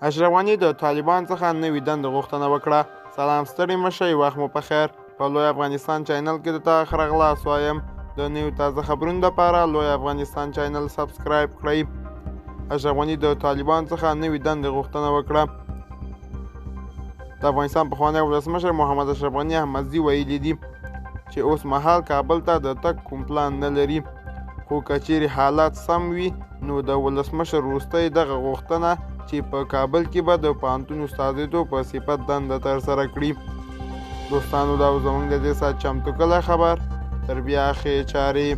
اشرف غني د طالبان څخه نوي دندې غوښتنه وکړه. سلام، ستړي مه شئ، وخت مو په خیر. په لوی افغانستان چینل کې د تا ښه راغلاست وایم. د نوي تازه خبرونو لپاره لوی افغانستان چینل سبسکرایب کړئ. اشرف غني د طالبان څخه نوي دندې غوښتنه وکړه. د افغانستان پخوانی ولسمشر محمد اشرف غني احمدزي ویلي دي چې اوس مهال کابل ته د تګ کوم پلان نه لري، خو که چیرې حالات سم وي نو د ولسمشر وروستۍ دغه غوښتنه چې په کابل کې به د پوهنتون استادېدو په صفت دنده ترسره کړي. دوستانو، دا و زموږ د دې ساعت چمتو کړی خبر. تر بیا ښې چارې.